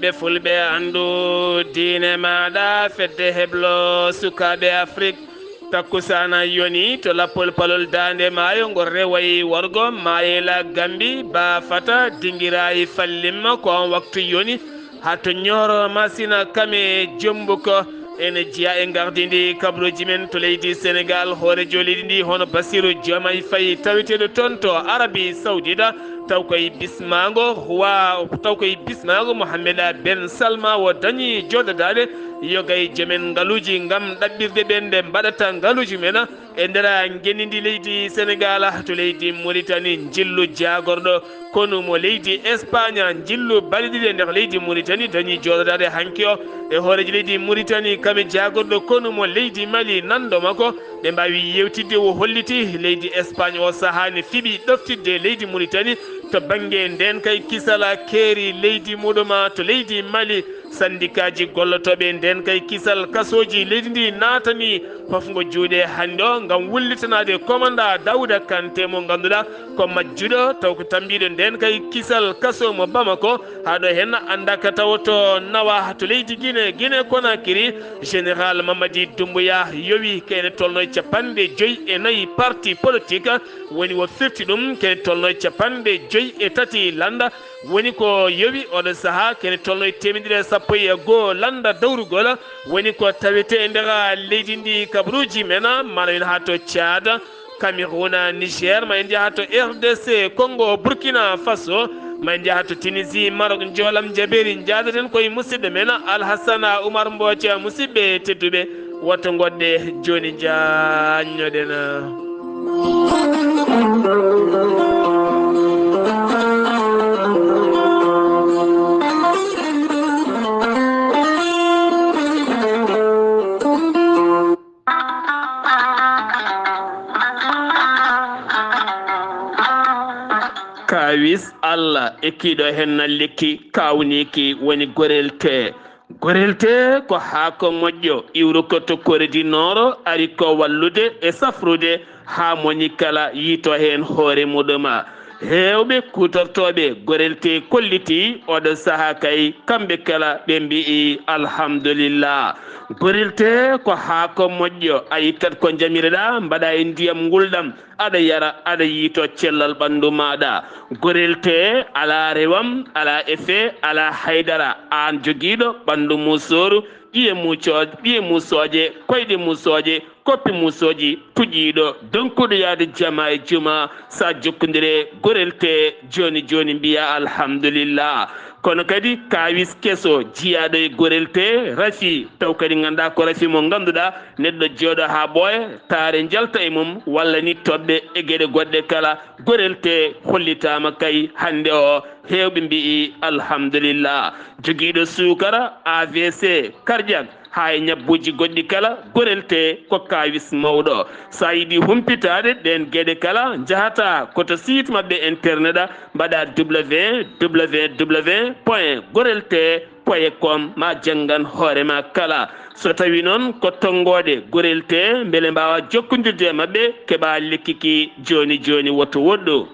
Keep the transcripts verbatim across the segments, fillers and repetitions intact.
Ɓe fulɓe anndu diine maaɗa, fedde heblo sukaaɓe Afrik. Takkusaana yoni to lappol palol daande maayo, ngol rewayi worgo, maayela Gambi, ba fata, dingiraayi fallimma, ko on waktu yoni. Haa to Ñooro Masina Kame Jombuko, ene jeyaa e ngardiindi kabaruuji men to leydi Senegaal, hooreejo leydi ndi hono Bassirou Diomaye Faye, taweteeɗo toon to Arabie Saoudite, taw koye bismaango wa, taw koye bismaango Mohamed Ben Salma o dañi jooɗodaade yoga e joomen ngaluuji ngam ɗaɓɓirde ɓeen nde mbaɗata ngaluuji men e nder ngenndi leydi Senegaal to leydi Mauritanie. Njillu jaagorɗo konu mo leydi Espagne, njillu balɗe ɗiɗi e nder leydi Mauritanie, dañi jooɗodaade hanki o e hooreejo leydi Mauritanie, Kame jaagorɗo konu mo leydi Mali, nanndo makko. Ɓe mbaawi yeewtidde, o holliti leydi Espagne o sahaa ne fiɓi ɗoftidde leydi Mauritanie to bannge ndeen kay kisal keeri leydi muɗum to leydi Mali. Sandikaaji gollotooɓe ndeen kay kisal kasooji leydi ndi naatani hofngo juuɗe hannde o ngam wullitanaade komanda Dawuda Kante mo ngannduɗaa ko majjuɗo, taw ko tambiiɗo ndeen kay kisal kaso mo Bamako. Haa ɗo heen anndaa ka tawoto nawa to leydi Guinée, Guinée Conakry, Général Mamadi Doumbouya yowi kene tolno e capanɗe joyi e nayi parti politique, woni o firti ɗum kene tolno e capanɗe joyi e tati lannda, woni ko yowi oɗo sahaa kene tolno e teemedere e sappo e goo lannda dawrugol, woni ko tawete e nder leydi ndi kabaruuji men, mana en haa to Tchad, Cameroun, Niger, ma en njaha to R D C Congo, Burkina Faso, ma en njaha to Tunisie, Maroc, njoolam jabeeri, njaadoɗen koye musidɗo men Alhassana Oumar Mbooca. Musidɓe tedduɓe, woto ngoɗɗe jooni njaanñoɗen. Kaawis Allah ekkiiɗo heen na lekki kaawniiki woni gorel tee. Gorel tee ko haako moƴƴo iwruko to Corée du Nord, ari ko wallude e safrude haa moni kala yiito heen hoore muɗum. Heewɓe kuutortooɓe gorel tee kollitii oɗo sahaa kay kamɓe kala ɓe mbi'i alhamdulillah. Gorel tee ko haako moƴƴo, a ittat ko njamireɗaa mbaɗa e ndiyam ngulɗam, aɗa yara, aɗa yiito cellal ɓanndu maaɗa. Gorel tee alaa rewam, alaa effet, alaa haydara. Aan jogiiɗo ɓanndu musooru, ƴiye mucoo-, ƴiye musooje, koyɗe musooje, koppi musooji, puƴiiɗo, donkuɗo yahde jama e juma, sa jokkondire gorel tee jooni jooni mbiya alhamdulillah. Kono kadi kaawis keso jiyaaɗo e gorel tee rafi, taw kadi nganndaa ko rafi mo ngannduɗaa neɗɗo jooɗo haa ɓooya, taare njalta e mum, walla ni toɓɓe e geɗe goɗɗe kala, gorel tee hollitaama kay hannde o, heewɓe mbi'i alhamdulillah. Jogiiɗo suukara, A V C, cardiaque, haa e ñabbuuji goɗɗi kala, gorel tee ko kaawis mawɗo. So a yiɗi humpitaade ɗeen geɗe kala, njahata ko to site maɓɓe internet, mbaɗa W W W point gorel tee point com, ma janngan hoore ma kala. So tawii noon ko tonngoode gorel tee, mbele mbaawa jokkondirde e maɓɓe, keɓa lekki ki jooni jooni, woto woɗɗu.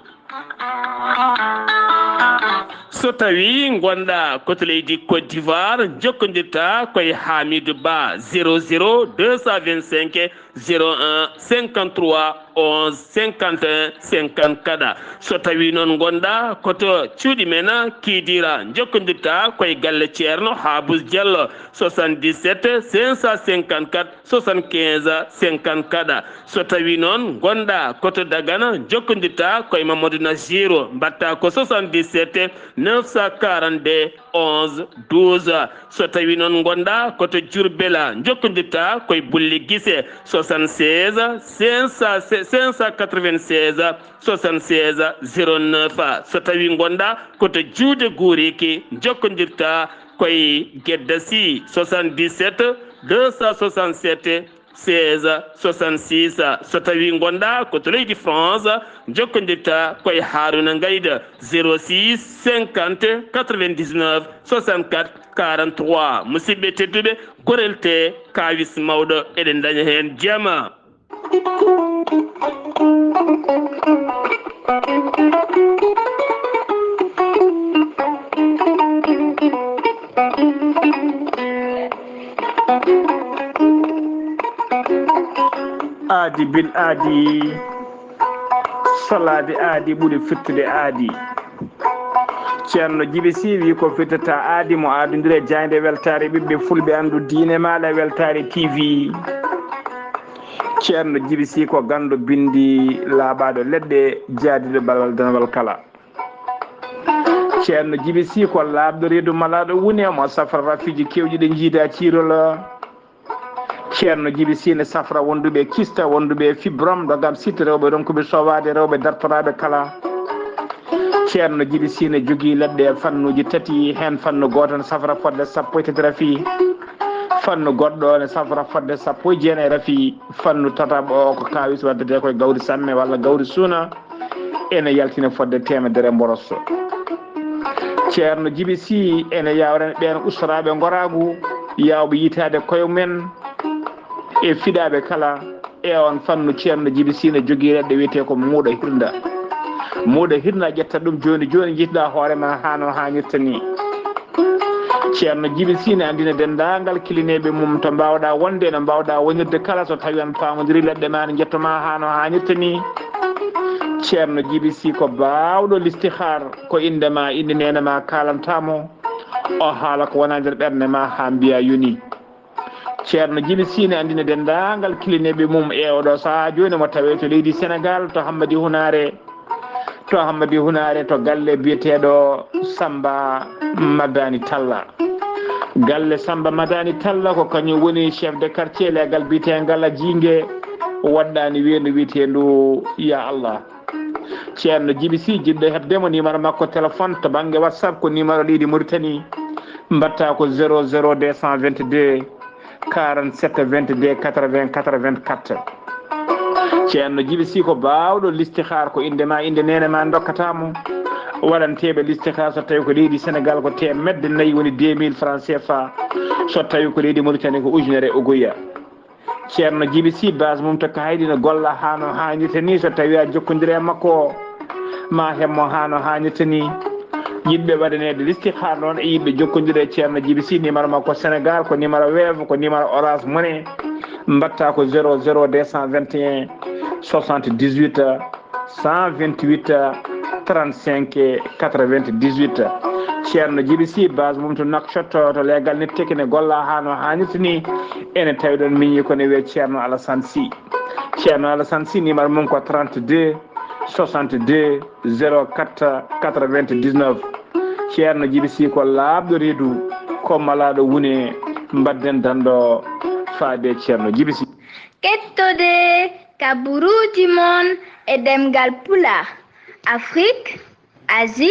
So tawii ngonɗaa ko to leydi Côte d'Ivoire, jokkondirta koye Hamidou Ba, zéro zéro deux cent vingt-cinq, zéro un, cinquante-trois, onze, cinquante et un, cinquante-quatre. So tawii noon ngonɗaa ko to cuuɗi men Kidira, jokkondirta koye galle Ceerno Habous Diallo, soixante-dix-sept, cinq cent cinquante-quatre, soixante-quinze, cinquante-quatre. So tawii noon ngonɗaa ko to Dagana, jokkondirta koye Mamadou Najiru, mbaɗta ko soixante-dix-sept, neuf cent quarante-deux, onze, douze. So tawii noon ngonɗaa ko to Diourbel, jokkondirta koye Bulli Gise, soixante-seize, cinq cent, cinq cent quatre-vingt-seize, soixante-seize, zéro neuf. So tawii ngonɗaa ko to Juude Guuriki, jokkondirta koye Gedda Sy, soixante-dix-sept, deux cent soixante-sept, seize, soixante-six. So tawii ngonɗaa ko to leydi France, jokkondirta koye Haruna Ngayda, zéro six, cinquante, quatre-vingt-dix-neuf, soixante-quatre, quarante-trois. Musidɓe tedduɓe, gorel tee kaawis mawɗo, eɗen ndaña heen jama. Aadi bil aadi, salaade aadi ɓuri firtude aadi. Ceerno Jibi Si wi ko firtata aadi mo aadondire jaaynde weltaare ɓiɓɓe fulɓe anndu diine maala weltaare T V. Ceerno Jibi Si ko ganndo binndi laaɓaaɗo leɗɗe jaadiiɗo balal danawal kala. Ceerno Jibi Si ko laaɓɗo reedu malaaɗo wune mo safra rafiiji kewɗi ɗe jiida ciirol. Ceerno Jibi Si ne safra wonduɓe kista, wonduɓe fibrom, dogam sit, rewɓe ronkuɓe sowaade, rewɓe dartoraaɓe kala. Ceerno Jibi Si ne jogii leɗɗe e fannuuji tati, heen fannu gooto ne safra fodde sappo e tati rafi, fannu goɗɗo ne safra fodde sappo e jeenayi rafi, fannu tataɓo o ko kaawis waddetee koye gawri samme walla gawri suuna, ene yaltina fodde teemedere mboros. Ceerno Jibi Si ene yawrana ɓeen ustoraaɓe ngoraagu, yaawɓe yitaade koye men e fiɗaaɓe kala. E on fannu, Ceerno Jibi Si ne jogii leɗɗe wiyetee ko muuɗa hirnda. Muuɗa hirnda, ƴetta ɗum jooni jooni, njiytoɗaa hoore ma haa no haanirta ni. Ceerno Jibi Si ne anndina denndaangal kilineeɓe mum to mbaawɗaa wonde, no mbaawɗaa wonirde kala, so tawi on paamondiri leɗɗe ma ne njetto ma haa no haanirta ni. Ceerno Jibi Si ko baawɗo listihar, ko innde ma, innde neene ma kaalanta mo, o haala ko wona nder ɓernde ma haa mbiya yoni. Ceerno Jibi Si ne anndina denndaangal kilineeɓe mum e oɗo sahaa jooni mo tawee to leydi Senegaal, to Hammadi Hunaare, to Hammadi Hunaare, to galle biyeteeɗo Samba Madani Talla. Galle Samba Madani Talla ko kañum woni chef de quartier leegal biyeteengal a Jiinge, waɗɗaani weendu wiyeteendu Ya Allah. Ceerno Jibi Si, jiɗɗo heɓde mo, numéro makko téléphone to bannge WhatsApp ko numéro leydi Mauritanie, mbaɗta ko zéro zéro deux cent vingt-deux quarante-sept vingt-deux quatre-vingts quatre-vingt-quatre. Ceerno Jibi Si ko baawɗo listihar, ko innde ma, innde neene ma ndokkata mo. Waɗanteeɓe listihar so tawi ko leydi Senegaal ko teemedde nayi woni deux mille francs C F A, so tawi ko leydi Mauritanie ko ujunere ogoya. Ceerno Jibi Si, base mum to Kaydi, no golla haa no haanirta ni. So tawi a jokkondire e makko, ma hemmo haa no haanirta ni. Yiɗɓe waɗaneede listihar noon e yiɗɓe jokkondire e Ceerno Jibi Si, numéro makko Senegaal ko numéro Wave, ko numéro Orange Money. Mbaɗta ko zéro zéro deux cent vingt et un soixante-dix-huit cent vingt-huit trente-cinq quatre-vingt-dix-huit. Ceerno Jibi Si, base mum to Nouakchott, to leegal netteke, ne golla haa no haanirta ni. Ene tawi ɗon miñi ko ne wiyee Ceerno Alassane Si. Ceerno Alassane Si, numéro mum ko trente-deux soixante-deux zéro quatre quatre-vingt-dix-neuf. Ceerno Jibi Si ko laaɓɗo reedu, ko malaaɗo wune, mbadden danɗo faade Ceerno Jibi Si. Kettode kaburuuji mon e ɗemngal Pulaar, Afrik, Asie,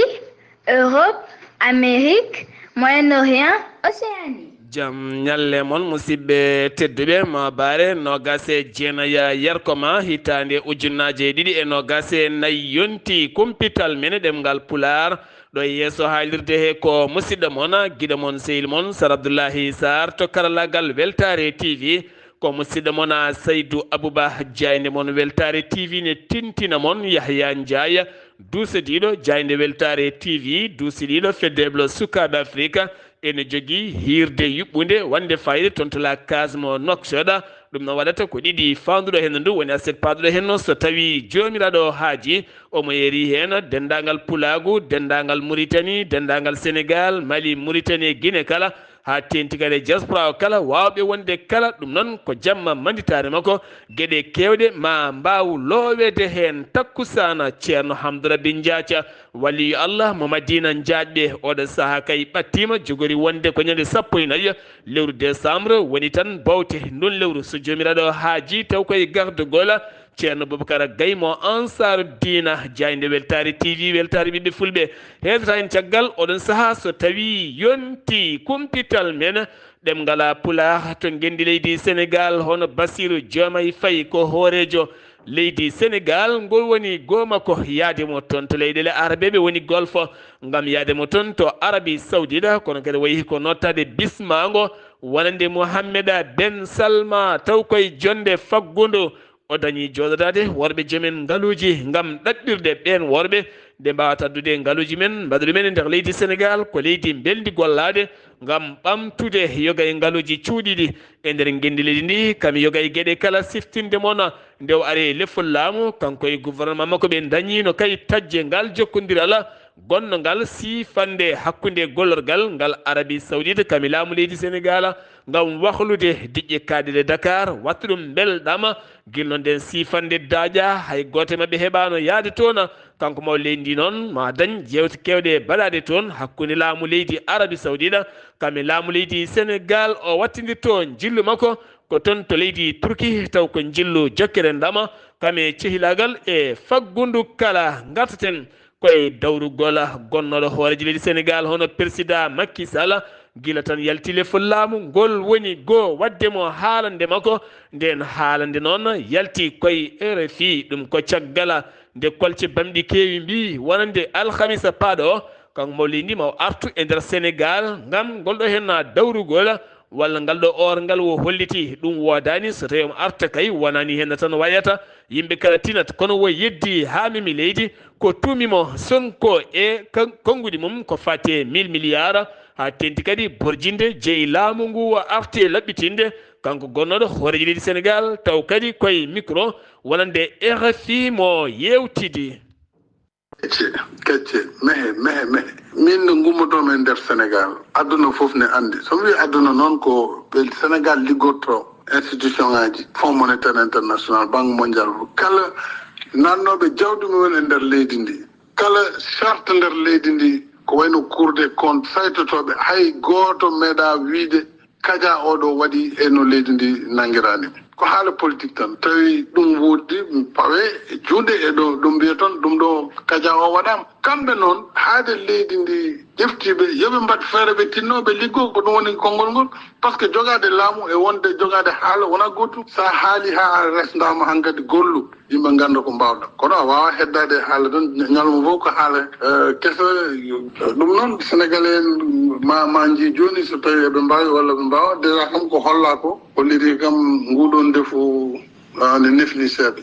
Europe, Amérique, Moyen-Orient, Océanie. Jam ñalle mon, musidɓe tedduɓe, maabaare noogaas e jeenayi yarko ma, hitaande ujunnaaje ɗiɗi e noogaas e nayi yonti, kumpital men e ɗemngal Pulaar. Ɗo e yeeso haalirde he ko musidɗo mon, giɗo mon, sehil mon, Sar Abdullahi Sarr to karallaagal Weltaare T V. Ko musidɗo mon, Saydu Abuba, jaaynde mon Weltaare T V ne tintina mon, Yahya Njaay, duusodiiɗo jaaynde Weltaare T V, duusidiiɗo Fedde Heblo Sukaaɓe Afrika, ene jogii hiirde yuɓɓunde wonde fayde toon to la case mo Nouakchott. Ɗum noon waɗata ko ɗiɗi, faanduɗo heen ndu woni aset paaduɗo heen, so tawi Joomiraaɗo haaji, omo yerii heen denndaangal Pulaagu, denndaangal Muritani, denndaangal Senegaal, Mali, Muritani e Gine kala, haa teeŋti kadi e diaspora o kala, waawɓe wonde kala. Ɗum noon ko jamma mannditaare makko, geɗe keewɗe ma mbaaw looweede heen. Takkusaana Ceerno Hamdu Rabbi Njaaca, waliyu Allah mo Madiina Njaacɓe, oɗo sahaa kay ɓattiima, jogori wonde ko ñande sappo e nayi lewru décembre, woni tan bowte ndun lewru, so Joomiraaɗo haaji, taw koye gardugol Ceerno Boubacar Gaye mo Ansaaru Diina, jaaynde Weltaare T V, Weltaare Ɓiɓɓe Fulɓe. Heedata en caggal oɗon sahaa so tawi yonti kumpital men ɗemngal Pulaar to ngenndi leydi Senegaal, hono Basiiru Joomay Fay ko hooreejo leydi Senegaal, ngol woni gooma ko yaade mo toon to leyɗeele Arabeeɓe woni Golfo, ngam yaade mo toon to Arabi Sawdida, kono kadi wayi ko nottaade bismaango wonande Mohammeda Ben Salma, taw koye jonnde faggundu. O dañi jooɗodaade worɓe joomen ngaluuji ngam ɗaɓɓirde ɓeen worɓe, nde mbaawata addude ngaluuji men, mbaɗa ɗumen e nder leydi Senegaal, ko leydi mbelndi gollaade, ngam ɓamtude yoga e ngaluuji cuuɗiiɗi e nder ngenndi leydi ndi, kam yoga e geɗe kala siftinde mona. Nde o ari e lefol laamu, kanko e gouvernement makko, ɓe ndañiino kay taƴde ngal jokkondiral gonnongal siifannde hakkunde gollorgal ngal Arabie Saoudite kam e laamu leydi Senegal, ngam wahlude diƴƴe kaaɗɗe Dakar, watta ɗum mbelɗam. Gila noon nden siifannde daaƴa, hay gooto e maɓɓe heɓaano yahde toon. Kanko maw leydi ndi noon, ma dañ jeewte keewɗe baɗaaɗe toon hakkunde laamu leydi Arabie Saoudite kam e laamu leydi Senegal. O wattindirto njillu makko ko toon to leydi Turki, taw ko njillu jokkere ndama kam e cehilaagal e faggundu kala. Ngartaten ko e dawrugol gonnooɗo hooreejo leydi Senegal, hono Persidaa Makki Sala, gila tan yalti lefol laamu ngol, woni goo waɗde mo haalande makko. Nden haalande noon yalti ko e R F I, ɗum ko caggal nde kolce bamɗi keewi mbii wonande alhamisa paaɗo o, kanko maw leydi ndi ma o artu e nder Senegal ngam ngol ɗo heen dawrugol walla ngal ɗo oorngal wo holliti. Ɗum woodaani, so tawii omo arta kay, wonaani heen tan wayata, yimɓe kala tinat, kono wo yeddi haa memi leydi, ko tuumi mo Sonko e kan-, konnguɗi mum ko faati e mille milliards, haa teeŋti kadi borjinde jeyi laamu ngu, o arti e laɓɓitinde, kanko gonnooɗo hooreejo leydi Senegal, taw kadi ko e micro wonande R F I mo yeewtidi. Kecce, kecce, mehe, mehe, mehe. Min no ngummotomi e nder Senegal, aduna fof ne anndi. So mi wii aduna noon, ko ɓe Senegal liggotto institution ngaji, Fonds Monétaire International, Banque Mondiale, kala nannooɓe jawdi mumen e nder leydi ndi, kala charte nder leydi ndi, ko wayno Cour des comptes, saytotooɓe, hay gooto meeɗa wiide kaja oɗo waɗi e no leydi ndi nanngiraani. Ko haala politique tan. Tawi ɗum woodi, pawe e juuɗe e ɗo ɗum mbiya toon, ɗum ɗo kaja o waɗaama. Kamɓe noon, haade leydi ndi ƴeftiiɓe, yo ɓe mbaɗ feere ɓe tinno, ɓe liggo, ko ɗum woni konngol ngol. Par ce que jogaade laamu e wonde jogaade haala wonaa gootum. So a haali haa a resndaama hankadi gollu, yimɓe ngannda ko mbaawɗa. Kono a waawaa heddaade e haala tan, ñalawma fof ko haala, eh, keso. Ɗum noon, Senegalais en ma, ma njii jooni so tawii eɓe mbaawi walla ɓe mbaawaa. Déjà kam ko hollaa ko, holliri kam nguɗo ndefu, ah, ne nefni seeɗa.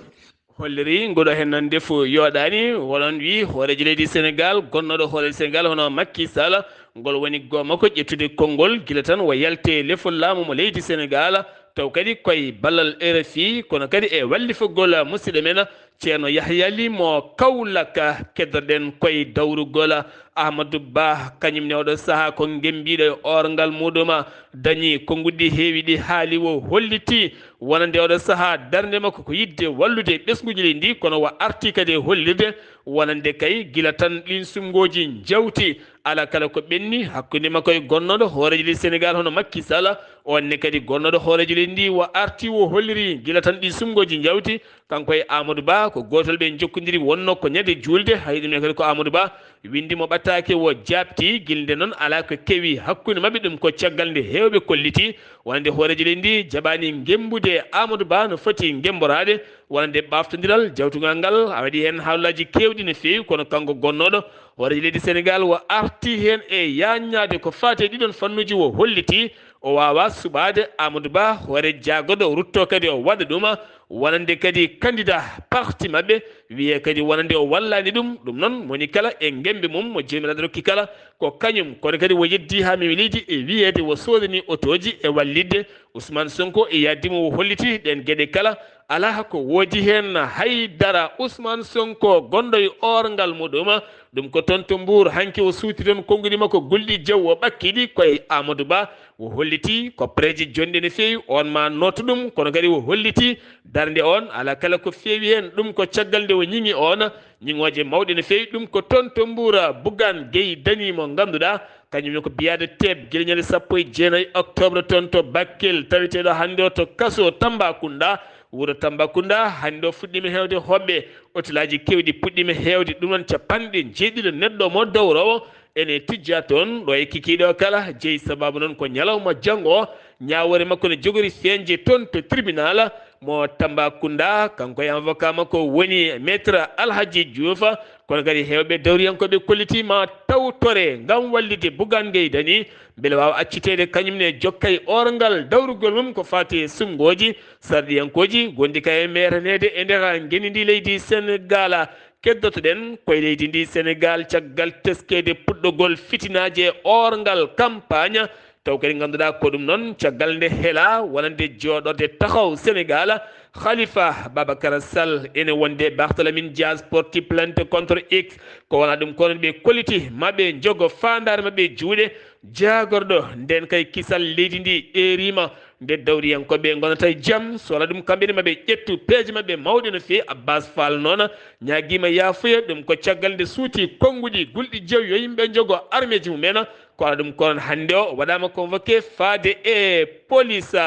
Holliri nguɗo heen ndefu yooɗaani, walla on wii hooreejo leydi Senegal, gonnooɗo hooreejo Senegal hono Makki Sala, ngol woni goo makko ƴettude konngol gila tan o yalti e lefol laamu mo leydi Senegal, taw kadi ko e ballal R F I, kono kadi e wallifagol musidɗo men Ceerno Yahya Ly mo Kaolack. Keddoɗen ko e dawrugol Amadou Ba, kañum ne oɗo sahaa ko ngemmbiiɗo e oorngal muɗum, dañi konnguɗi heewi ɗi haali, o holliti wonande oɗo sahaa darnde makko ko yiɗde wallude ɓesnguuji leydi ndi, kono o arti kadi e hollirde wonande kay gila tan ɗiin suɓngooji njawti, alaa kala ko ɓenni hakkunde makko e gonnooɗo hooreejo leydi Senegal hono Makki Sala. On ne kadi gonnooɗo hooreejo leydi ndi o arti o holliri gila tan ɗiin suɓngooji njawti. Kanko e Amadou Ba ko gootol ɓe njokkondiri, wonno ko ñande juulde, hay ɗum ne kadi ko Amadou Ba winndi mo ɓattaake, o jaabti. Gila nde noon alaa ko kewi hakkunde maɓɓe, ɗum ko caggal nde heewɓe kolliti wonande hooreejo leydi ndi jaɓaani ngemmbude Amadou Ba no foti ngemmboraade wonande ɓaaftondiral jawtungal ngal. A waɗi heen haalaaji keewɗi no feewi, kono kanko gonnooɗo hooreejo leydi Senegal o arti heen e yaaññaade ko faati e ɗiɗon fannuuji, o holliti o waawaa suɓaade Amadou Ba, hoore jaagoɗo, o ruttoo kadi o waɗa ɗum wonande kadi candidat parti maɓɓe, wiyee kadi wonande o wallaani ɗum. Ɗum noon, mo woni kala e ngemmbe mum, mo Joomiraaɗo rokki kala, ko kañum. Kono kadi o yeddi haa memi leydi e wiyeede o soodanii otooji e wallitde Ousmane Sonko e yaaddimo, o holliti ɗeen geɗe kala, alaa ko woodi heen hay dara. Ousmane Sonko, gonɗo e oorngal muɗum, ɗum ko toon to Mbuur, hanki o suuti toon konnguɗi makko gulɗi jaw, o ɓakki ɗi ko e Amadou Ba. O holliti ko pereeje jonɗe no feewi, oon ma nooto ɗum, kono kadi o holliti darnde oon, alaa kala ko feewi heen. Ɗum ko caggal nde o ñiŋi oon ñiŋooje mawɗe no feewi. Ɗum ko toon to Mbuur, Bougane Gueye Dany mo ngannduɗaa, kañum ne ko biyaaɗo teep gila ñande sappo e jeenayi octobre toon to Bakel, taweteeɗo hannde o to kaso Tambacounda, wuro Tambacounda. Hannde o fuɗɗiima heewde hoɓɓe, otelaaji keewɗi puɗɗiima heewde, ɗum noon capanɗe njeeɗiɗo neɗɗo mo dowrowo ene tijja toon. Ɗo e kikiiɗe o kala jeyi, sabaabu noon ko ñalawma janngo o, ñaawoore makko ne jogori feeñde toon to tribunal mo Tambacounda. Kanko e avocat makko woni Maître Alhaji Diouf. Kono kadi heewɓe dawriyankooɓe kolliti ma tawtore ngam wallitde Bougane Gueye Dany, mbele waawa acciteede kañum ne jokka e oorngal dawrugol mum ko faati e suɓngooji sarɗiyankooji gonɗi ka e meetaneede e nder ngenndi ndi leydi Senegal. Keddotoɗen koye leydi ndi Senegaal caggal teskeede puɗɗogol fitinaaji e oorngal kampaañ, taw kadi ngannduɗaa ko ɗum noon caggal nde hela wonande jooɗorde taxaw Senegaal, Khalifa Babacar Sall ene wonde Barthélémy Diaz porti plainte contre X. Ko wona ɗum kono ɓe kolliti maɓe jogo faandaare maɓɓe juuɗe. Jaagorɗo nden kay kisal leydi ndi eerima nde dawriyankooɓe ngonata e jam, so wona ɗum kamɓe ne maɓe ƴettu peeje maɓɓe mawɗe no feewi. Abbas Fall noon ñaagiima yaafuya, ɗum ko caggal nde suuti konnguɗi gulɗi jeew yo yimɓe jogo armeeji mumen. Ko wona ɗum kono hannde o waɗaama convoqué faade e police.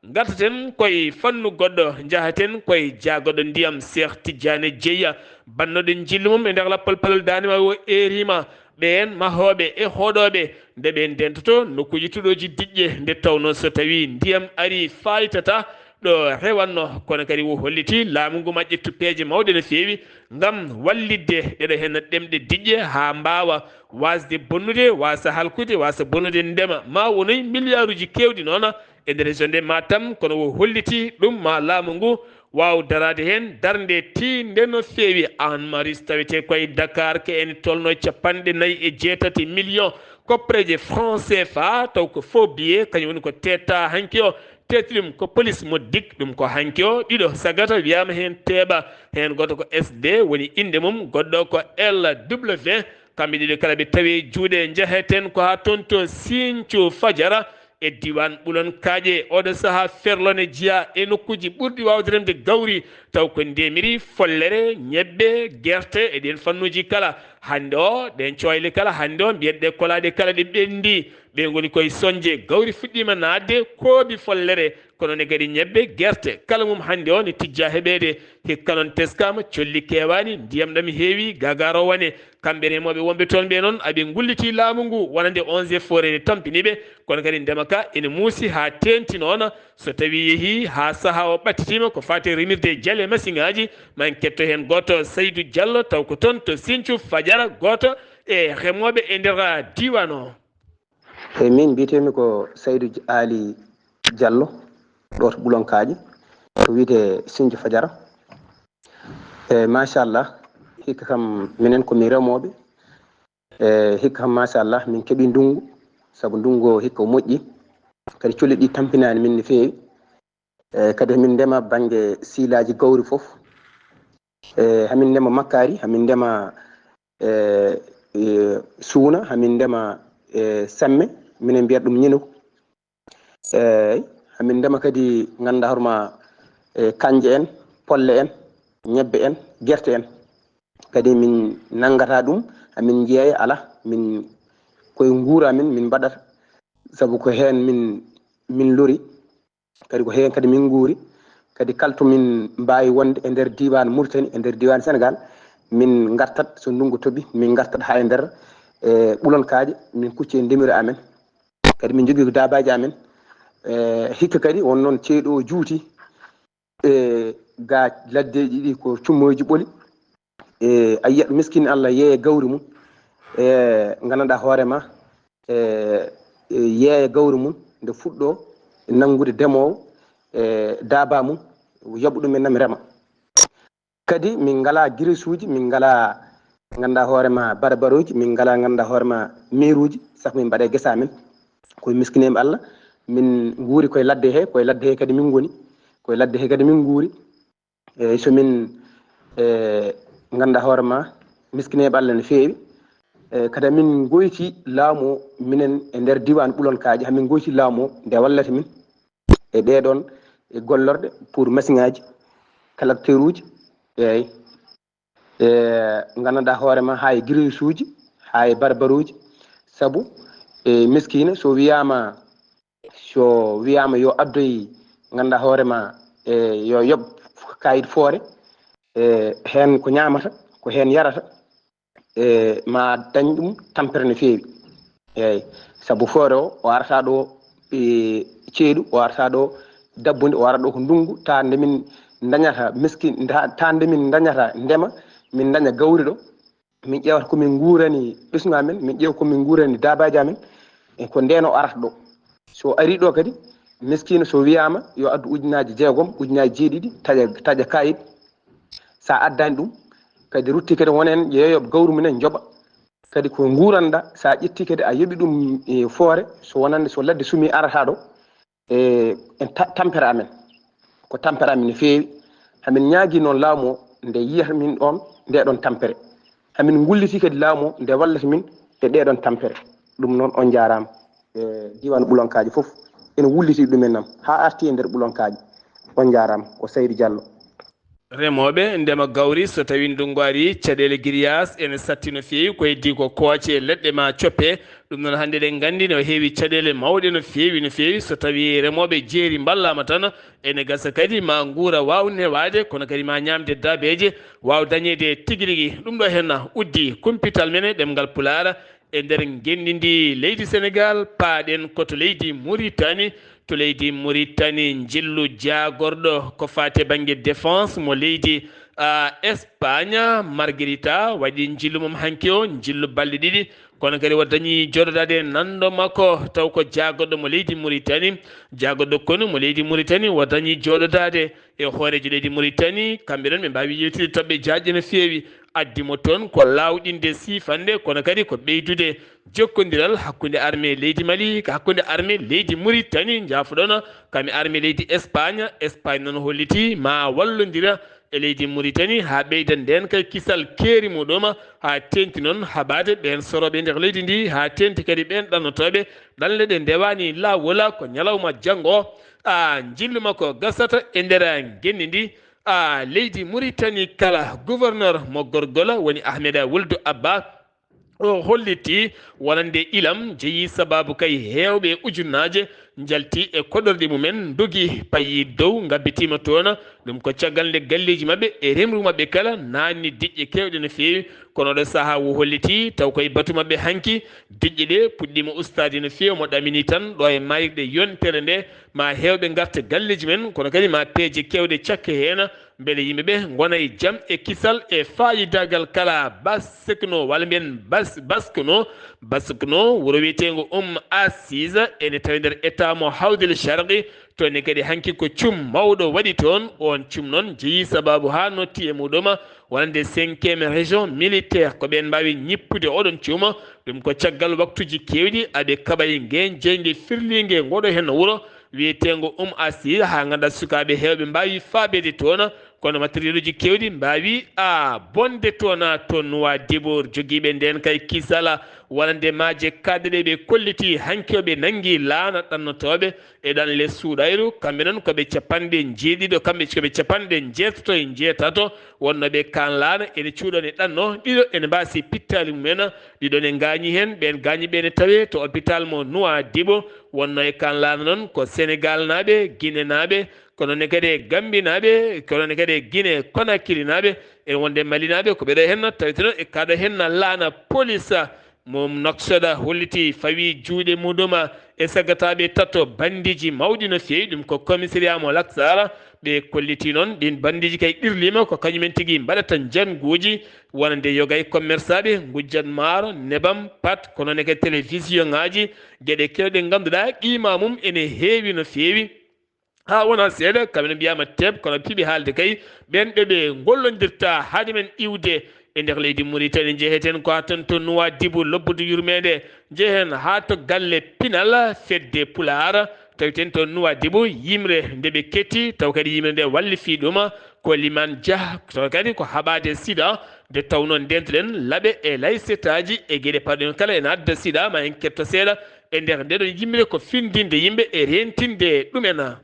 Ngartaten koye fannu goɗɗo, njahaten koye jaagoɗo ndiyam Cheikh Tidiane Dieye, bannoɗo njillu mum e nder lappol palol daande ma o eerima ɓeen mahooɓe e hoɗooɓe nde ɓe ndentoto nokkuuji tuɗooji diƴƴe, nde tawnoo so tawii ndiyam arii faaytata ɗo rewanno, kono kadi o holliti laamu ngu ma ƴettu peeje mawɗe no feewi ngam wallitde ɗeɗo heen ɗemɗe diƴƴe haa mbaawa waasde bonnude, waasa halkude, waasa bonnude ndema, ma wonoy miliyaaruuji keewɗi noon e nder région de Matam, kono o holliti ɗum ma laamu ngu waaw daraade heen darnde tiiɗnde no feewi. Anne Maris tawetee koye Dakar, ko ene tolnoo capanɗe nayi e jeetati million koppareeje franc C F A, taw ko faux billet, kañum woni ko teeta hanki o, teeti ɗum ko police mo dik, ɗum ko hanki o, ɗiɗo sagata wiyaama heen teeɓa, heen gooto ko S D, woni innde mum, goɗɗo ko L W, kamɓe ɗiɗo kala ɓe tawi juuɗe. Njaheten ko haa toon to Sinthiou Fadiara, e diiwaan Ɓulon Kaaƴe. Oɗo sahaa ferlo ne jeyaa e nokkuuji ɓurɗi waawde remde gawri, taw ko ndemiri, follere, ñebbe, gerte e ɗeen fannuuji kala. Hannde o, ɗeen coyle kala, hannde o, mbiyen ɗe kolaaɗe kala ɗe ɓenndi, ɓe ngoni koye soñde. Gawri fuɗɗiima naatde, koobi follere, kono ne kadi ñebbe, gerte, kala mum hannde o ne tijjaa heɓeede. Hikka noon teskaama, colli keewaani, ndiyam ɗam heewi, gagaaro wane. Kamɓe remooɓe wonɓe toon ɓe noon, aɓe ngullitii laamu ngu wonande Eaux et Forêts ne tampini ɓe, kono kadi ndema ka ene muusi haa teeŋti noon. So tawii yehii haa sahaa o ɓattitiima ko faati e remirde jale masiŋaaji, ma en ketto heen gooto Saydou Diallo, taw ko toon to Sinthiou Fadiara, gooto e remooɓe e nder diiwaan o. Eyi, min mbiyetee-mi ko Saydou Aly Diallo, ɗo to Ɓulon Kaaƴe, to wiyetee Sinthiou Fadiara. Eyi, machallah, hikka kam minen ko min remooɓe. Eyi, hikka kam machallah min keɓii ndunngu, sabu ndunngu o hikka o moƴƴi. Kadi colli ɗi tampinaani min no feewi. Eyi, kadi hamin ndema bannge siilaaji gawri fof. Eyi, hamin ndema makkaari, hamin ndema, eyi, eyi, suuna, hamin ndema, eyi, semme, minen mbiyata ɗum ñino. Eyi, hamin ndema kadi, ngannduɗaa hoore ma, eyi, kanje en, polle en, ñebbe en, gerte en. Kadi min nanngata ɗum, hamin jeeya alaa, min koye nguura min, min mbaɗata. Sabu ko heen min, min lori. Kadi ko heen kadi min nguuri. Kadi kala to min mbaawi wonde e nder diiwaan Mauritanie, e nder diiwaan Senegaal, min ngartat, so ndunngu toɓi, min ngartat haa e nder, e, Ɓulon Kaaƴe, min kucca e ndemiri amen. Kadi min njogii ko daabaaji amen. E, hikka kadi won noon ceeɗu o juuti, e, ga laddeeji ɗi ko cummoyji ɓoli. E, a yiyat miskin Allah yeeya gawri mum, e, ngannduɗaa hoore ma, e, e, yeeya gawri mum nde fuɗɗo nanngude ndemoowo, e, daaba mum, yoɓa ɗum en nam rema. Kadi min ngalaa girisuuji, min ngalaa ngannduɗaa hoore ma barbaruuji, min ngalaa ngannduɗaa hoore ma miiruuji, sabu min mbaɗa e gesa amen. Koye miskineeɓe Allah, min nguuri koye ladde he, koye ladde he kadi min ngoni, koye ladde he kadi min nguuri. Eyi, so min, e, ngannduɗaa hoore ma, miskineeɓe Allah no feewi. E, kadi min ngoyti laamu o, minen e nder diiwaan Ɓulon Kaaƴe, hamin ngoyti laamu o nde wallata min e ɗee ɗoon e gollorɗe pour masiŋaaji, kalakteruuji, eyi. E, ngannduɗaa hoore ma, haa e girisuuji, haa e barbaruuji, sabu, e, miskiina, so wiyaama so wiyaama yo addoy, ngannduɗaa hoore ma, e, yo yoɓ kayit foore, e, heen ko ñaamata, ko heen yarata, e, ma dañ ɗum tampere no feewi. Eeyi, sabu foore o, o arata ɗo, e, ceeɗu, o arata ɗo dabbude, o arata ɗo ko ndunngu, taa nde min ndañata miskin, taa, taa nde min ndañata ndema, min ndaña gawri ɗo, min ƴeewata ko min nguurani ɓesngu amen, min ƴeewa ko min nguurani daabaaji amen, e ko ndeen o arata ɗo. So arii ɗo kadi, miskiino so wiyaama yo addu ujunnaaji jeegom, ujunnaaji jeeɗiɗi, taƴa, taƴa kayit. So a addaani ɗum, Kadi rutti kadi wonen ƴeeyoɓe gawri mumen njoɓa. Kadi ko nguuranɗa, so a ƴetti kadi a yoɓi ɗum e foore, so wonande so ladde sumi arata ɗo, e en ta- tampere amen. Ko tampere amen no feewi. Hamin ñaagi noon laamu o nde yiyata min ɗoon nde ɗoon tampere. Hamin ngulliti kadi laamu o nde wallata min e ɗee ɗoon tampere. Ɗum noon on njaaraama. E diiwaan Ɓulonkaaji fof ene wulliti ɗumen nam haa arti e nder Ɓulonkaaji. On njaaraama. Ko Saydu Jallo. Remooɓe ndema gawri, so tawii ndunngu arii, caɗeele giryaas ene satti no feewi, ko heddii ko kooce, leɗɗe maa coppe. Ɗum noon, hannde eɗen nganndi no heewi caɗeele mawɗe no feewi, no feewi. So tawii remooɓe jeeri mballaama tan, ene gasa kadi maa nguura waaw newaade, kono kadi maa ñaamde daabeeje waaw dañeede tigi rigi. Ɗum ɗo henna uddii kumpital men e ɗemngal Pulaar. E nder ngenndi ndi leydi Senegaal, paaɗen ko to leydi Muritani. To leydi Muritani, njillu jaagorɗo ko faati e bannge défense mo leydi, ah, Espagne, Margarita, waɗi njillu mum hanki o, njillu balɗe ɗiɗi. Kono kadi o dañi jooɗodaade nanndo makko, taw ko jaagorɗo mo leydi Muritani. Jaagorɗo konu mo leydi Muritani o dañi jooɗodaade e hooreejo leydi Muritani. Kamɓe ɗon ɓe mbaawi yewtude toɓɓe jaajɗe no feewi. Addi mo toon ko laawɗinde siifannde, kono kadi ko ɓeydude jokkondiral hakkunde armée leydi Mali, ko hakkunde armée leydi Muritani, njaafoɗon, kam e armée leydi Espagne. Espagne noon hollitii ma wallondira e leydi Muritani haa ɓeyda ndeen kay kisal keeri muɗum, haa teeŋti noon haɓaade ɓeen sorooɓe e nder leydi ndi, haa teeŋti kadi ɓeen ɗannotooɓe ɗanle ɗe ndewaani laawol. Ko ñalawma janngo o, a njillu makko gasata e nder ngenndi ndi. A leydi Muritani kala, gouverneur mo Gorgol woni Ahmed Wuldu Abba, o hollitii wonande ilam jeyi sabaabu kay heewɓe ujunnaaje njalti e koɗorɗe mumen, ndogi payi dow, ngabbitiima toon. Ɗum ko caggal nde galleeji maɓɓe e remru maɓɓe kala naanni diƴƴe keewɗe no feewi. Kono oɗo sahaa o hollitii taw koye batu maɓɓe hanki, diƴƴe ɗe puɗɗiima ustaade no feewi. Mo ɗamini tan ɗo e maayirɗe yontere nde, ma heewɓe ngarta galleeji men, kono kadi ma peeje keewɗe cakke heen, mbele yimɓe ɓe ngona e jam e kisal e faayidaagal kala. Baskno, walla mbiyen bas-, Baskno, Baskno, wuro wiyeteengo Um Assise, ene tawi nder état mo Hawdil Sharqi, to ne kadi hanki ko cum mawɗo waɗi toon. Oon cum noon jeyi sabaabu haa notti e muɗum wonande cinquième région militaire, ko ɓeen mbaawi ñippude oɗon cuuma. Ɗum ko caggal waktuuji keewɗi aɓe kaɓa e ngeen jeynge firliinge ngoɗo heen wuro wiyeteengo Um Assise, haa ngannda sukaaɓe heewɓe mbaawi faabeede toon, kono matériel uji keewɗi mbaawi a bonde toon, to Nuwa Dibor. Jogiiɓe ndeen kay kisala wonande maaje kaaɗe ɗe ɓe kolliti hanki o ɓe nanngi laana ɗannotooɓe e ɗanle suuɗayru, kamɓe noon ko ɓe capanɗe njeeɗiɗo, kamɓe ko ɓe capanɗe njeetato e njeetato, wonnooɓe kaan laana ene cuuɗoo ne ɗanno, ɗiɗo ene mbaasi pittaali mumen, ɗiɗo ne ngaañi heen, ɓeen gaañiiɓe ne tawee to hôpital mo Nuwa Dibo. Wonnoo e kaan laana noon ko Senegal naaɓe, Gine naaɓe, kono ne kadi e Gambi naaɓe, kono ne kadi e Gine Konakiri naaɓe, ene wonde Mali naaɓe, ko ɓe ɗo heen taweteno e kaɗo heen laana police. Mom Noksoda holliti fawi juuɗe muɗum e sagataaɓe tato bandiiji mawɗi no feewi, ɗum ko commissariat mo Laksara. Ɓe kolliti noon ɗin bandiiji kay ɗirliima ko kañumen tigi mbaɗata njannguuji wonande yoga e commerçaaɓe, ngujjat maaro, nebam, pat, kono ne kadi télévision ŋaaji, geɗe kewɗe ngannduɗaa qiima mum ene heewi no feewi. Haa wonaa seeɗa, kamɓe no mbiyaama teep, kono piɓe haalde kay, ɓeen ɓe ɓe ngollondirta haade men iwde e nder leydi Muritani. Njeheten ko haa toon to Nuwa Dibu, lobbudu yurmeende, njehen haa to galle pinal fedde Pulaar, tawten to Nuwa Dibu, yimre nde ɓe ketti, taw kadi yimre nde wallifii ɗum ko Liman Jah, taw kadi ko haɓaade sida, nde tawnoo ndeentoɗen laɓe e laysetaaji e geɗe paɗɗen kala ene adda sida, ma en ketto seeɗa e nder ndeɗon yimre ko findinde yimɓe e reentinde ɗumen.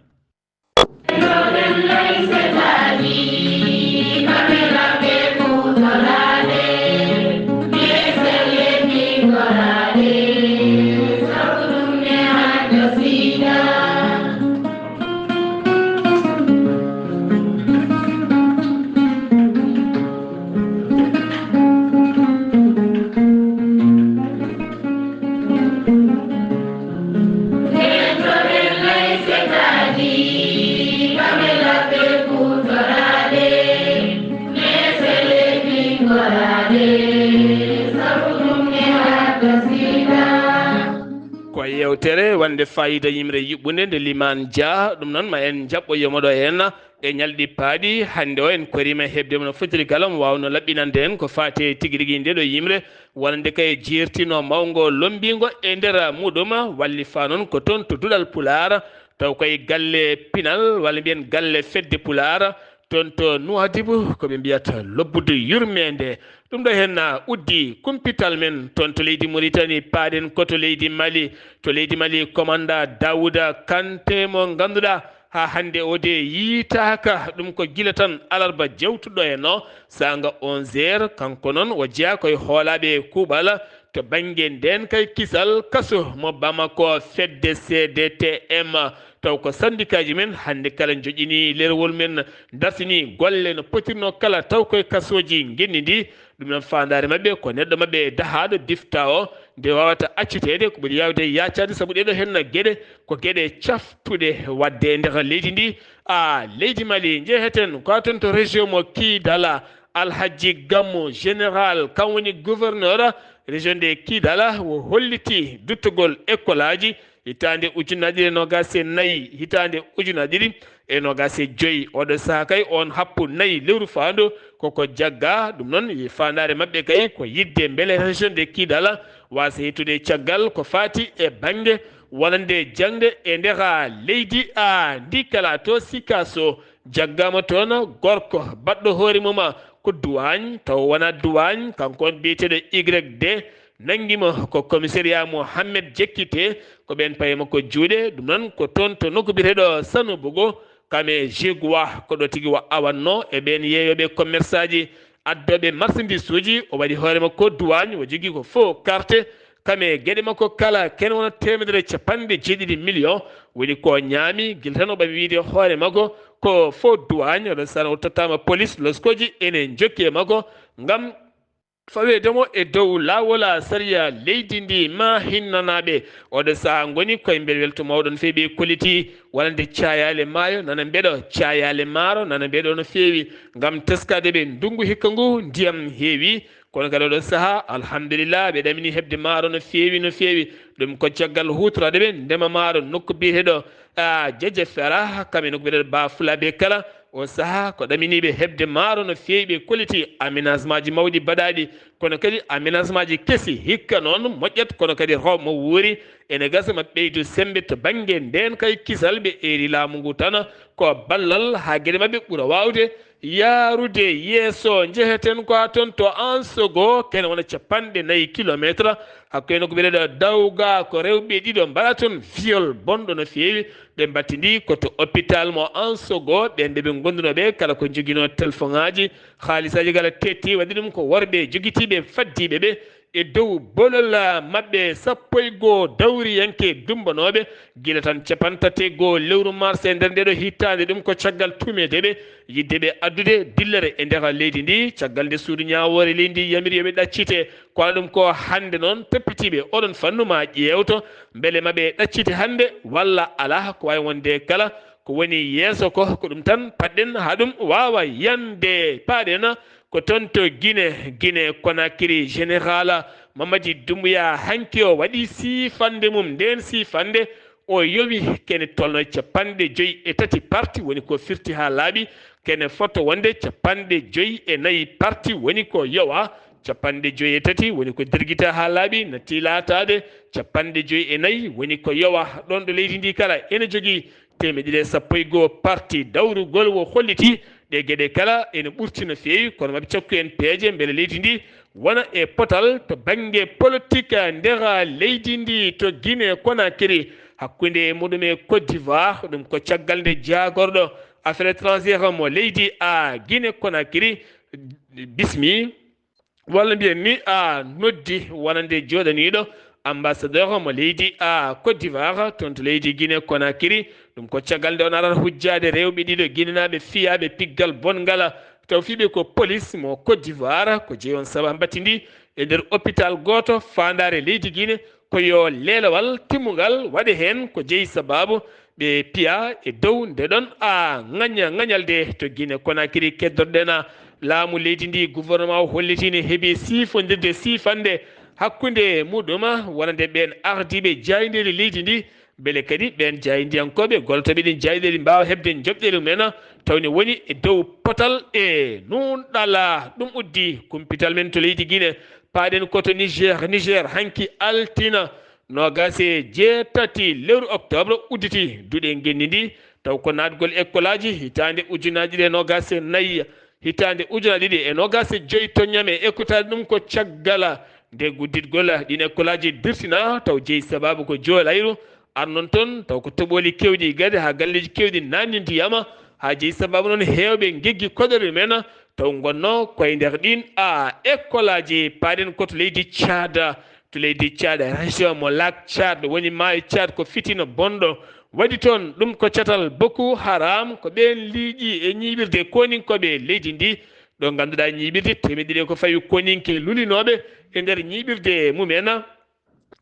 Ko yewtere wonde faayiida yimre yuɓɓunde nde Liman Dia. Ɗum noon, ma en njaɓɓo yomoɗo heen. E ñalɗi paaɗi hannde o, en koriima heɓde mo no fotiri kala, mo waawno laɓɓinande en ko faati e tigi rigi nde ɗo yimre, wonande kay jeertino mawngo lommbingo e nder muɗum, wallifa noon ko toon to Duɗal Pulaar, taw koye galle pinal, walla mbiyen galle fedde Pulaar, toon to Nuwaadibu, ko ɓe mbiyata lobbudu yurmeende. Ɗum ɗo heen na uddi kumpital men toon to leydi Muritani, paaɗen ko to leydi Mali. To leydi Mali, komanda Daawuda Kante mo ngannduɗaa haa hannde o de yiitaaka, ɗum ko gila tan alarba jewtuɗo e no saanga onze heures, kanko noon o jeyaa koye hoolaaɓe kuuɓal to bannge ndeen kay kisal kaso mo Bamako fedde C D T M. Taw ko sandikaaji men hannde kala njoƴƴini lerwol men, dartini golle no potirno kala, taw koye kasooji ngenndi ndi. Ɗum noon faandaare maɓɓe ko neɗɗo maɓɓe dahaaɗo difta o nde waawata acciteede, ko ɓuri yaawde yaacaade, sabu ɗee ɗo heen geɗe ko geɗe caftuɗe waɗde e nder leydi ndi. A leydi Mali, njeheten ko toon to région mo Kidala, Alhaji Gammu Général, kam woni gouverneur région de Kidala, o holliti duttugol école aji hitaande ujunnaji ɗiɗi e noogaas e nayi, hitaande ujunnaji ɗiɗi e noogaas e joyi. Oɗo sahaa kay, on happu nayi lewru faandu koko jagga. Ɗum noon, e faandaare maɓɓe kay, ko yiɗde mbele région de Kidala waasa yettude caggal ko faati e bannge wonande jaŋde e nder leydi a ndi kala to Sikaso. Jaggaama toon gorko baɗɗo hoore mum ko duwaañ, taw wonaa duwaañ, kanko on biyeteeɗo Y D, nanngi mo ko commissariat Mohammed Jekkite, ko ɓeen payi makko juuɗe. Ɗum noon ko toon to nokku biyeteeɗo Sanobogo, kam e Jeguwa, ko ɗo tigi wa awatno e ɓeen yeeyooɓe commerçaaji, addooɓe marchandise uji, o waɗi hoore makko duwaañ, o jogii ko faux carte, kam e geɗe makko kala, kene wona teemedere e capanɗe jeeɗiɗi million, woni ko ñaami, gila tan o ɓami wiyde hoore makko ko faux duwaañ, oɗo sahaa o tottaama police, loskooji ene njokki e makko ngam faweede mo e dow laawol sariya leydi ndi. Ma hinnanaaɓe, oɗo sahaa ngoni koye mbel welto mawɗo no feewi, ɓe kolliti wonande caayaale maayo nana mbeɗo, caayaale maaro nana mbeɗo no feewi, ngam teskaade ɓe ndunngu hikka ngu ndiyam heewi. Kono kadi oɗo sahaa, alhamdulillah, ɓe ɗamini heɓde maaro no feewi, no feewi. Ɗum ko caggal huutoraade ɓe ndema maaro nokku biyeteeɗo, a, Jeje Fera, kam e nokku biyeteeɗo Ba Fulaaɓe kala. O sahaa ko ɗaminiiɓe heɓde maaro no feewi, ɓe kolliti aménagement ji mawɗi baɗaaɗi, kono kadi aménagement ji kesi hikka noon moƴƴat, kono kadi rewɓe mo wuuri ene gasa ma ɓeydu semmbe to bannge ndeen kay kisal, ɓe eeri laamu ngu tan ko ballal haa geɗe maɓɓe ɓura waawde yaarude yeeso. Njeheten ko haa toon to Ansogo, kene wona capanɗe nayi kilometre, hakkunde nokku biyeteeɗo Dawga, ko rewɓe ɗiɗo mbaɗa toon viol bonɗo no feewi. Ɓe mbattidi ko to hôpital mo Ansogo, ɓeen ɓe ɓe ngondunoo ɓe kala ko njoginoo telefoŋaaji, haalisaaji kala tetti, waɗi ɗum ko worɓe jogitiiɓe faddiiɓe ɓe e dow bolol maɓɓe sappo e goo dawriyanke dumbanooɓe, gila tan capanɗe tati e goo lewru mars e nder nde ɗo hitaande. Ɗum ko caggal tuumeede ɓe yiɗde ɓe addude dillere e nder leydi ndi, caggal nde suudu ñaawoore leydi ndi yamiri yo ɓe ɗaccite. Kono ɗum ko hannde noon toppitiiɓe oɗon fannu ma ƴeewto mbele ma ɓe ɗaccite hannde walla alaa, ko waawi wonde kala ko woni yeeso ko, ko ɗum tan paɗɗen haa ɗum waawa yande. Paaɗen ko toon to Gine, Gine Konakiri, Général Mamadi Doumbouya hanki o waɗi siifande mum. Ndeen siifande o yowi kene tolno capanɗe joyi e tati parti, woni ko firti haa laaɓi, kene foto wonde capanɗe joyi e nayi parti, woni ko yowa capanɗe joyi e tati, woni ko dirgita haa laaɓi, natti laataade capanɗe joyi e nayi, woni ko yowa. Ɗoon ɗo leydi ndi kala ene jogii teemedde ɗiɗi e sappo e goo parti. Dawrugol wo holliti ɗe geɗe kala ene ɓurti no feewi, kono maɓe cakku en peeje mbele leydi ndi wona e potal to bannge politik nder leydi ndi. To Guinée Conakry, hakkunde e muɗum e Côte d'Ivoire, ɗum ko caggal nde jaagorɗo affaire étrangère mo leydi a Guinée Conakry bismi, walla mbiyen ni, a noddi wonande jooɗaniiɗo ambassadeur mo leydi a Côte d'Ivoire toon to leydi Guinée Conakry. Ɗum ko caggal nde o arata hujjaade rewɓe ɗiɗo Guinénaaɓe fiyaaɓe piggal bonngal, taw fiyɓe ko police mo Côte d'Ivoire. Ko jeyi on sabu mbattidi e nder hôpital gooto faandaare leydi Guinée ko yo leelewal timmungal waɗe heen, ko jeyi sababu ɓe piya e dow nde ɗon a ŋaña ŋañalde to Guinée Conakry. Keddorɗen a laamu leydi ndi, gouvernement o holliti ne heɓi siifondirde siifande hakkunde muɗum wonande ɓeen ardiiɓe jaayndeeri leydi ndi Mbele kadi ɓeen jaayndiyankooɓe, goltooɓe ɗiin jaayndeeji, mbaawa heɓde njoɓɗeeli mum en, tawde woni e dow potal e nuunɗal. Ɗum uddi kumpital men to leydi Gine. Paaɗen ko to Niger. Niger, hanki altina noogaas e jeetati lewru oktoobre, udditi duɗe ngenndi ndi, taw ko naatgol ekkolaaji hitaande ujunaaji ɗiɗi e noogaas e nayi, hitaande ujunaaji ɗiɗi e noogaas e joy to Ñame. Ekkutaade ɗum ko caggal nde gudditgol ɗiin ekkolaaji dirtina, taw jeyi sabaabu ko jolayru arnon toon, taw ko toɓooli keewɗi gade haa galleeji keewɗi naatni ndiyam, haa jeyi sabaabu noon heewɓe ngeggi koɗorɗe men, taw ngonnoo koye nder ɗiin a ekkolaaji. Paaɗen ko to leydi Caad. To leydi Caad, région mo Lac Caad, woni maayo Caad, ko fitina bonɗo waɗi toon. Ɗum ko catal Boko Haram, ko ɓeen liiƴi e ñiiɓirde koninkooɓe leydi ndi, ɗo ngannduɗaa ñiiɓirde teemedde ɗiɗi ko fawi koninke lulinooɓe e nder ñiiɓirde mum en.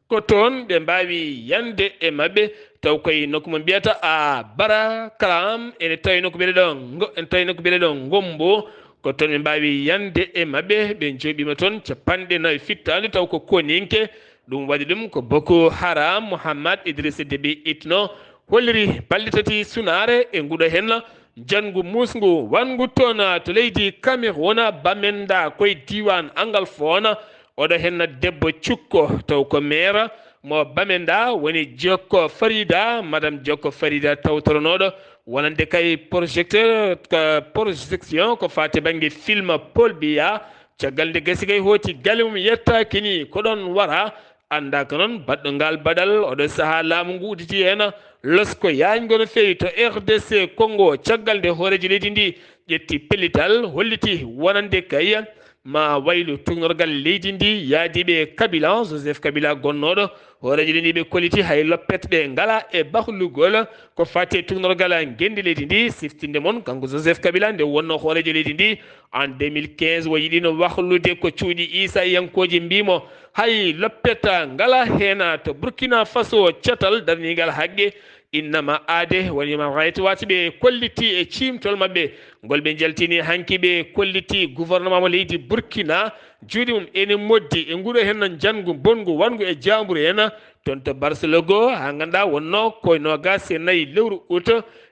Ko toon ɓe mbaawi yande e maɓɓe, taw koye nokku mo mbiyata a Barakalam, ene tawi nokku mbiyete ɗo Ngo-, ene tawi nokku mbiyete ɗo Ngombo. Ko toon ɓe mbaawi yande e maɓɓe, ɓe njooɓiima toon capanɗe nayi fittaandu, taw ko koninke. Ɗum waɗi ɗum ko Boko Haram, Mouhammad Idriss Déby Itno holliri balɗe tati sunaare e nguɗo heen njanngu muusngu wanngu toon to leydi Cameroun, Bamenda, koye diiwaan Angalfon. Oɗo heen debbo cukko, taw ko meera mo Bamenda, woni Jokko Farida, Madame Jokko Farida, tawtoronooɗo wonande kay projecteur, ka projection ko faati bannge film Paul Biya. Caggal nde gasi kay hooti galle mum yettaaki ni, ko ɗoon wara. Anndaaka noon baɗɗo ngaal baɗal, oɗo sahaa laamu ngu udditi heen losko yaañngo no feewi to R D C Congo, caggal nde hooreejo leydi ndi ƴetti pellital, holliti wonande kay ma waylu tuugnorgal leydi ndi yaadiiɓe Kabila, Joseph Kabila gonnooɗo hooreejo leydi ndi, ɓe kolliti hay loppet ɓe ngala e bahlugol ko faati e tuugnorgal ngenndi leydi ndi. Siftinde mon, kanko Joseph Kabila nde wonnoo hooreejo leydi ndi en deux mille quinze, o yiɗino wahlude ko cuuɗi Iisayankooji, mbiimo hay loppet ngala heen. To Burkina Faso, catal darningal haqqe Innama Aade, woni Human Rights Watch, ɓe kolliti e ciimtol maɓɓe ngol ɓe njaltini hanki, ɓe kolliti gouvernement mo leydi Burkina, juuɗe mum ene moddi e nguɗo heen njanngu bonngu wonngu e jaamburu heen. Toon to Barcelone, haa ngannduɗaa wonnoo ko noogaas e nayi lewru ut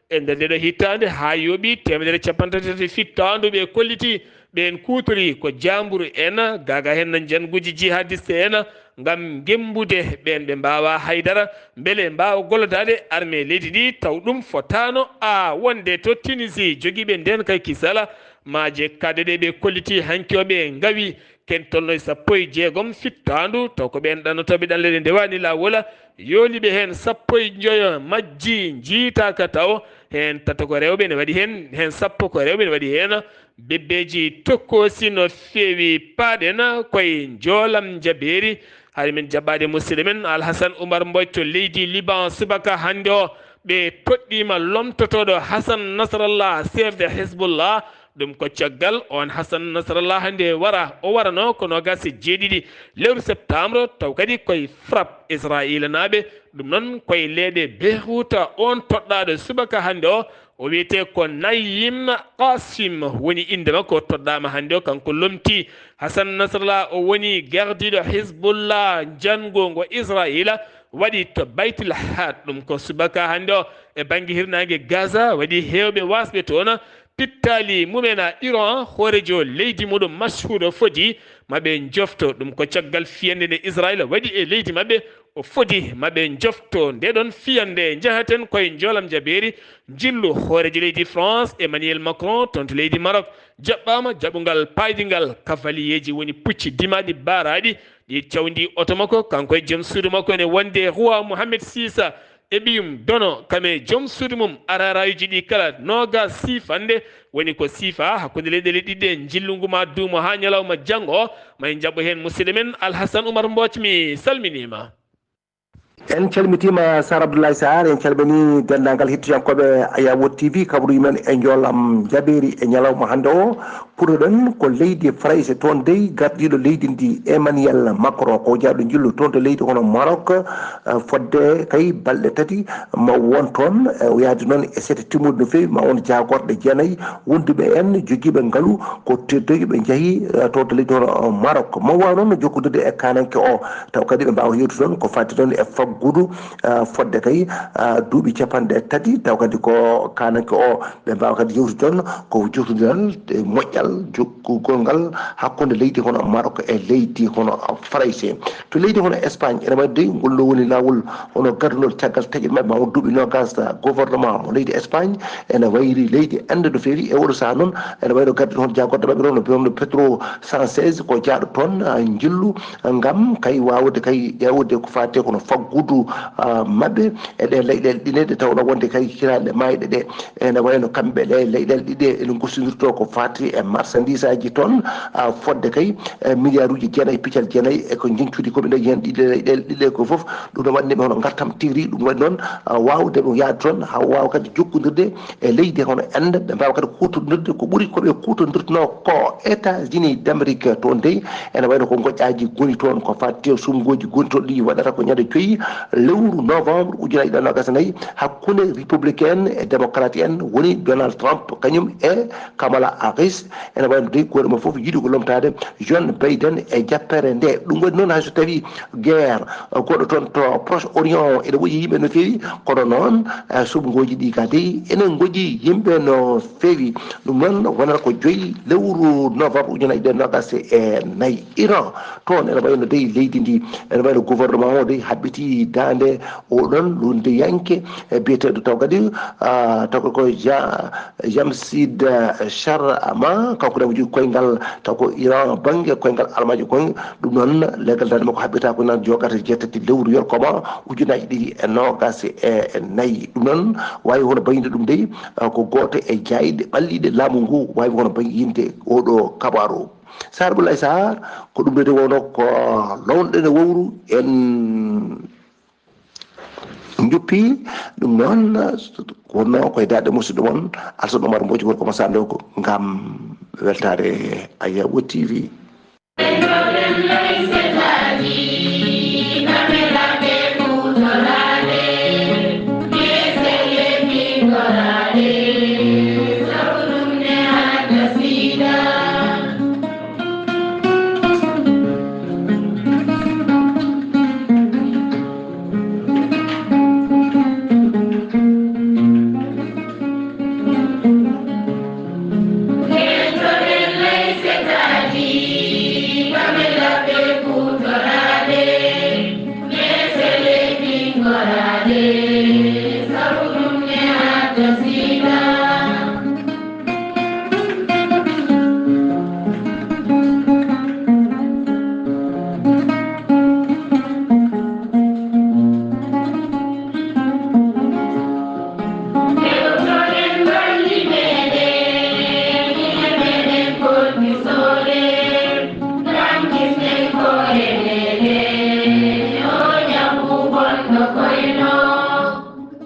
e nder ndeeɗo hitaande, haa yooɓi teemedere capanɗe tati fittaandu, ɓe kolliti ɓeen kuutori ko jaamburu en, gaagaa heen njannguuji jihadiste en, ngam ngemmbude ɓeen ɓe mbaawaa haydara, mbele mbaawa gollodaade armée leydi ndi, taw ɗum fotaano a wonde to Tunisie. Jogiiɓe ndeen kay kisala, maaje kaɗe ɗe ɓe kolliti hanki o, ɓe ngawi ken tolno e sappo e jeegom fittaandu, taw ko ɓeen ɗannotooɓe ɗanle ɗe ndewaani laawol, yooliiɓe heen sappo e njoyo majji, njiitaaka taw, heen tato ko rewɓe ne waɗi heen, heen sappo ko rewɓe ne waɗi heen. Bebbeeji tokkoosi no feewi. Paaɗen koye njoolam njabeeri, hari min jaɓaade musidɗo men Alhasan Umar Mbooj to leydi Liban. Subaka hannde o, ɓe toɗɗiima lomtotooɗo Hasan Nasrallah, chef de Hezbollah. Ɗum ko caggal oon Hasan Nasrallah hannde wara, o warano ko noogaas e jeeɗiɗi lewru septembre, taw kadi koye frappe Israayiilnaaɓe. Ɗum noon koye leeɗe Beyruuta, oon toɗɗaaɗo subaka hannde o, o wiyetee ko Nayim Qasim woni innde makko, o toɗɗaama hannde o, kanko lomtii Hasan Nasrallah. O woni gardiiɗo Hizbullah njanngoongo Israayiila, waɗi to Bayt Lahad. Ɗum ko subaka hannde o e bannge hirnaange Gaza, waɗi heewɓe waasɓe toon pittaali mum en. Iran, hooreejo leydi muɗum Mashuud, o fodi ma ɓe njofto. Ɗum ko caggal fiyannde nde Israayiila waɗi e leydi maɓɓe, o fodi ma ɓe njofto nde ɗoon fiyannde. Njahaten koye njoolam njabeeri, njillu hooreejo leydi France, Emmanuel Macron, toon to leydi Maroc, jaɓɓaama jaɓungal paaydingal. Kavaliyeeji woni pucci dimaaɗi baaraaɗi, ɗi cawndi oto makko, kanko e joom suudu makko, ene wonde roi Mohamed six e ɓiyum Dono, kam e joom suudu mum. Ararayuuji ɗi kala noogaas siifannde, woni ko siifa hakkunde leyɗeele ɗiɗi ɗe. Njillu ngu ma duumo haa ñalawma janngo, ma en njaɓɓo heen musidɗo men Alhasan Umar Mbooj, mi salminiima. En calmitiima, Sar Abdoulaye Sarr, en calminii denndaangal hettiyankooɓe Ayawo T V, kabaruuji men e njoolam njabeeri e ñalawma hannde o. Puɗɗoɗen ko leydi Farayse, toon dey gardiiɗo leydi ndi Emmanuel Macron ko jaaɗo njillu toon to leydi hono Maroc, eh, fodde kay balɗe tati ma won toon, eh, o yahdi noon e sete timmude no feewi ma won jaagorɗe jeenayi wonduɓe en jogiiɓe ngalu ko teddoyi ɓe njehi, eh, toon to leydi hono Maroc. Ma waaw noon jokkondirde e kaananke o taw kadi ɓe mbaawa yewtude toon ko faati noon e faggudu, eh, fodde kay, eh, duuɓi capanɗe tati taw kadi ko kaananke o ɓe mbaawa kadi yewtude toon ko jotondiral e moƴƴal jokkugol ngal hakkunde leydi hono Maroc e leydi hono Farayse. To leydi hono Espagne, ene waɗi dey ngol ɗo woni laawol hono gadunol caggal taƴe maɓɓe ma won duuɓi noogas gouvernement mo leydi Espagne, ene wayri leydi Inde no feewi e oɗo sahaa noon, ene wayno gaddude hono jaagorɗe maɓɓe ɗo no biyono Pedro Sanchez ko jaaɗo toon, ah, njillu ngam kay waawde kay ƴeewde ko faati kono faggudu, ah, maɓɓe e ɗe leyɗeele ɗiɗe ɗe tawnoo wonde kay hitaande maayɗe ɗe ene wayno kamɓe ɗe leyɗeele ɗiɗe ene ngostondirtoo ko faati e marchandise aji toon, ah, fodde kay, eh, milliard uji jeenayi piccal jeenayi e ko njeñcudi ko ɓe ndañi heen ɗiɗe leyɗeele ɗiɗe ko fof ɗum ɗo waɗi nde ɓe hono ngartam tigi rigi ɗum waɗi noon, ah, waawde ɓe yahde toon haa waawa kadi jokkondirde e leydi hono Inde, ɓe mbaawa kadi kuutondirde ko ɓuri ko ɓe kuutondirtunoo ko États-Unis d'Amérique. Toon dey ene wayno ko ngoƴƴaaji ngoni toon ko faati e suɓngooji ngoni toon ɗi waɗata ko ñande joyi lewru novembre ujunaaji ɗiɗi e noogas e nayi hakkunde républicain e démocrate en woni Donald Trump kañum e Kamala Harris. Ene wayno dey gooto mum fof yiɗi ko lomtaade Joe Biden e jappere nde. Ɗum waɗi noon hay so tawii guerre, eh, goɗɗo toon to Proche Orient ene woƴi yimɓe no feewi, kono noon, eh, suɓngooji ɗi kadi ene ngoƴi yimɓe no feewi. Ɗum noon wonata ko joyi lewru novembre ujunaaji ɗiɗi e noogas e nayi. Iran toon ene wayno dey leydi ndi ene wayno gouvernement o dey haɓɓiti daande oɗon lundiyanke, eh, biyeteeɗo taw kadi, ah, taw ko Ja- Jamsid, eh, Sharma, kanko ne o jogi koyngal taw ko Iran bannge koyngal almaajo koy. Ɗum noon leggal daande makko haɓɓita ko nan jogata jeetati lewru yorkoma ujunaaji ɗiɗi e noogas e nayi. Ɗum noon waawi hono bayyinde ɗum dey, eh, ko gooto e jaayɗe ɓalliiɗe laamu ngu waawi hono bayyinde oɗo kabaaru. Saar Abdoulaye Sarr, ko ɗum ɗo de wonno ko lownɗen e wowru en. Njuppi ɗum noon wonno koye daɗde musidɗo mon Alsan Oumar Mbodj gorko mo Sandogo ngam weltaare Ayawo T V.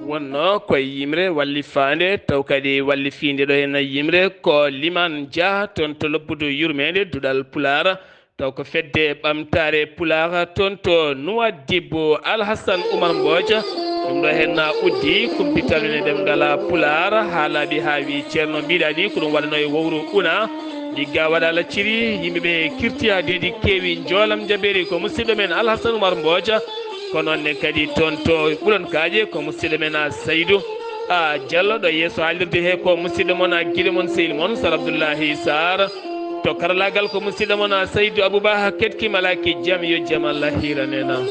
Wonno koye yimre wallifaande, taw kadi wallifiinde ɗo henna yimre ko Liman Dia, toon to lobbudu yurmeende duɗal Pulaar, taw ko fedde ɓamtaare Pulaar toon to Nuwaddibu. Alhassan Umar Mbooj, ɗum ɗo henna uddi kumpital men e ɗemngal Pulaar, haalaaɓe haa wi ceerno mbiɗa ni ko ɗum waɗano e wowru una. Ɗigga waɗa lacciri, yimɓe ɓe kirti haa deedi keewi njoolam jabeeri ko musidɗo men Alhassan Umar Mbooj. Ko noon ne kadi toon to Ɓulon Kaaƴe ko musidɗo men a Saydu a Jallo, ɗo yeeso haalirde he ko musidɗo mon a giɗo mon sehil mon Sar Abdoullahi Sarr. To karalaagal ko musidɗo mon a Saydu Abouba Ketki Malaki, jam yo jam Allah hiiranena.